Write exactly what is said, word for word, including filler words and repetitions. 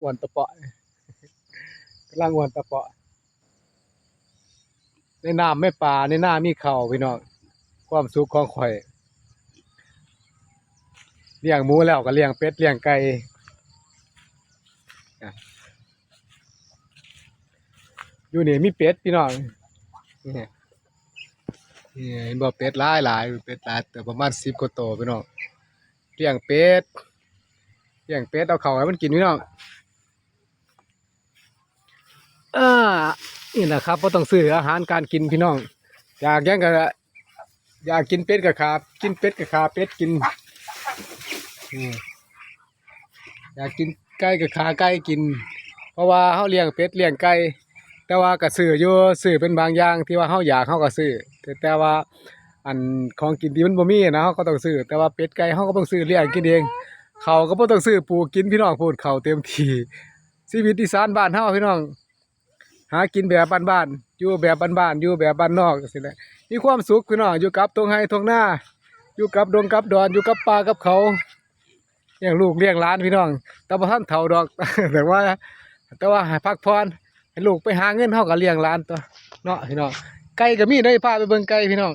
อ้วนตะเปาะ กำลังอ้วนตะเปาะ ในน้ำมีปลา ในนามีข้าวพี่น้อง ความสุขของข้อย เลี้ยงหมูแล้วก็เลี้ยงเป็ดเลี้ยงไก่ อ่ะ อยู่นี่มีเป็ดพี่น้อง นี่ นี่เห็นบ่ เป็ดหลายหลาย เป็ดหลาย แต่ประมาณสิบกว่าตัวพี่น้อง เลี้ยงเป็ด เลี้ยงเป็ดเอาข้าวให้มันกินพี่น้อง อ่า นี่แหละครับ บ่ต้องซื้ออาหารการกินพี่น้อง อยากหยังก็ อยากกินเป็ดก็ฆ่า กินเป็ดก็ฆ่าเป็ดกิน อืม อยากกินไก่ก็ฆ่าไก่กิน เพราะว่าเฮาเลี้ยงเป็ดเลี้ยงไก่ แต่ว่าก็ซื้ออยู่ ซื้อเป็นบางอย่างที่ว่าเฮาอยากเฮาก็ซื้อ แต่ แต่ว่าอันของกินที่มันบ่มีนะ เฮาก็ต้องซื้อ แต่ว่าเป็ดไก่เฮาก็บ่ต้องซื้อ เลี้ยงกินเอง ข้าวก็บ่ต้องซื้อปลูกกินพี่น้อง พู้นข้าวเต็มที่ ชีวิตอีสานบ้านเฮาพี่น้อง หากินแบบบ้านๆ อยู่แบบบ้านๆ อยู่แบบบ้านนอกจั่งซี้แหละ มีความสุขพี่น้อง อยู่กับท่งไฮ่ท่งนา อยู่กับดงกับดอน อยู่กับป่ากับเขา เลี้ยงลูกเลี้ยงหลานพี่น้อง แต่บ่ทันเฒ่าดอก แต่ว่า แต่ว่าให้พักผ่อน ให้ลูกไปหาเงิน เฮาก็เลี้ยงหลานตั๊ว เนาะพี่น้อง ไก่ก็มี ได้พาไปเบิ่งไก่พี่น้อง